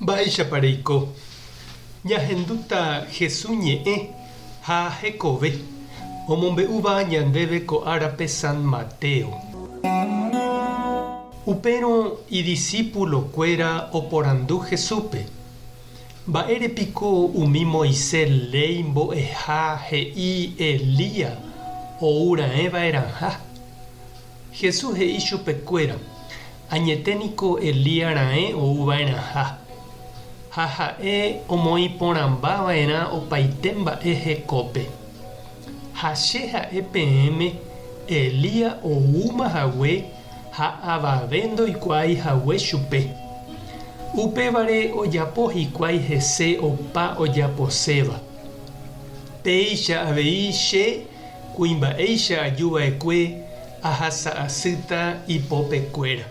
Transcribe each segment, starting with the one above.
Mba'éichapa reiko? Ñahendúta Jesús ñe'ẽ ha hekove, omombe'úva ñandéve ko árape San Mateo. Upérõ idisípulokuéra oporandu Jesúspe, Mba'ére piko umi Moisés léi mbo'eha he'i Elías ou raẽ va'erãha? Jesús he'i chupekuéra, Añete niko Elías raẽ ou va'erãha, ha ha'e omoĩ porãmba va'erã opaite mba'e hekópe. Ha che ha'e peẽme Elías oúma hague ha avave ndoikuaái hague chupe. Upévare ojapo hikuái hese opa ojaposéva. Péicha avei che Kuimba'éicha aju va'ekue ahasa asýta ipópekuéra.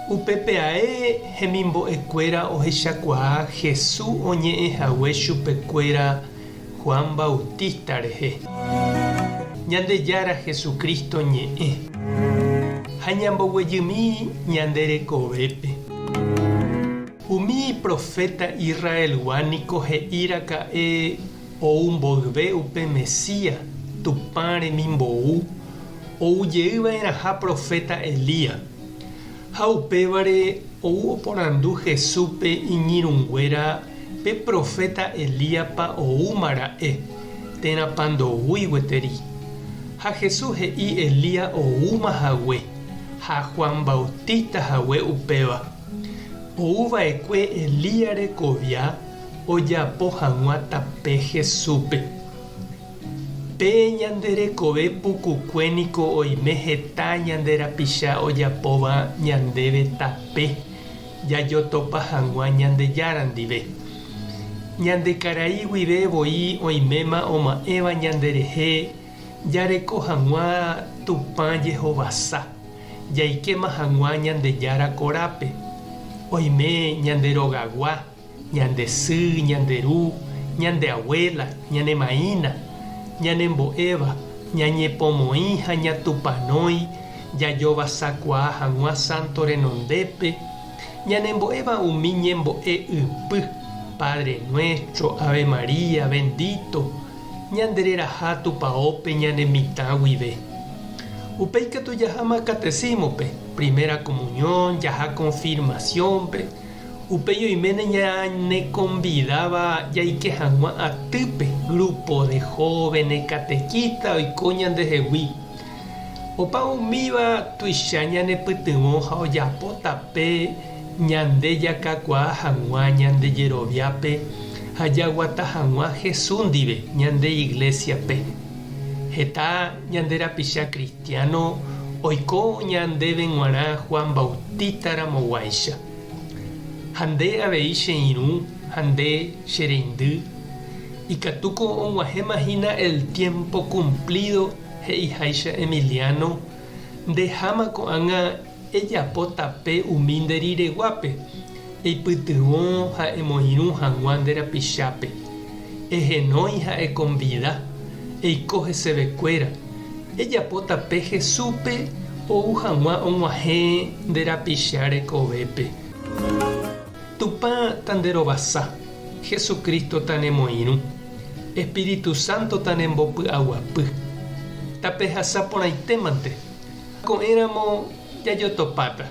Upépe ae hemimbo'ekuéra ohechakuaa Jesús oñe'ẽ hague chupekuéra Juan Bautista rehe. Ñandejára Jesucristo ñe'ẽ. Ha ñamboguejymi ñande rekovépe. Umi proféta Israelgua niko he'i raka'e Ou mboyve upe Mesías, Tupã remimbou, ou jey va'erãha proféta Elías. Ha upévare ou oporandu Jesúspe iñirũnguéra pe proféta Elíaspa oúma ra'e, térãpa ndoúi gueteri. Ha Jesús he'i Elías oúma hague, ha Juan Bautista hague upéva. Ou va'ekue Elías rekovia ojapo hag̃ua tape Jesúspe. Pe ñande rekove pukukue niko oime heta ñande rapicha ojapóva ñandéve tape jajotopa hag̃ua Ñandejára ndive. Ñande karai guive voi oiméma oma'ẽva ñanderehe jareko hag̃ua Tupã jehovasa, jaikéma hag̃ua Ñandejára korápe. Oime ñande rogagua. Ñande sy, ñande ru, ñande abuela, ñane maína, ñanembo'éva, ñañepomoĩ ha ñatupanói jajovasakuaa hag̃ua sánto renondépe, ñanembo'éva umi ñembo'e ypy, Padre Nuestro, Ave María, Bendito, ñande reraha tupaópe ñane mitã guive. Upéi katu jaháma catecismo-pe, primera comunión, jaha confirmación-pe, Upéi oiméne ñanekonvidáva jaike hag̃ua atýpe, grupo de jóvenes, catequista oiko ñandehegui. Opa umíva tuicha ñanepytyvõ ha ojapo tape ñande jakakuaa hag̃ua ñande jeroviápe ha jaguata hag̃ua Jesús ndive ñande iglésiape. Heta ñande rapicha cristiano oiko ñandéve g̃uarã Juan Bautista ramoguáicha. Ha nde avei che irũ ha nde che reindy, ikatúko og̃uahẽma hína el tiempo cumplido he'iháicha Emiliano, ndeháma ko'ág̃a ejapo tape umi nde rireguápe, eipytyvõ ha emoirũ hag̃ua nde rapichápe. Ehenói ha ekonvida, eiko hesevekuéra, Ejapo tape Jesúspe ou hag̃ua og̃uahẽ nde rapicha rekovépe. Tupã tanderovasa, Jesucristo tanemoirũ, Espíritu Santo tanembopy'aguapy. Tapehasa porãitémante. Ko'ẽramo jajotopáta.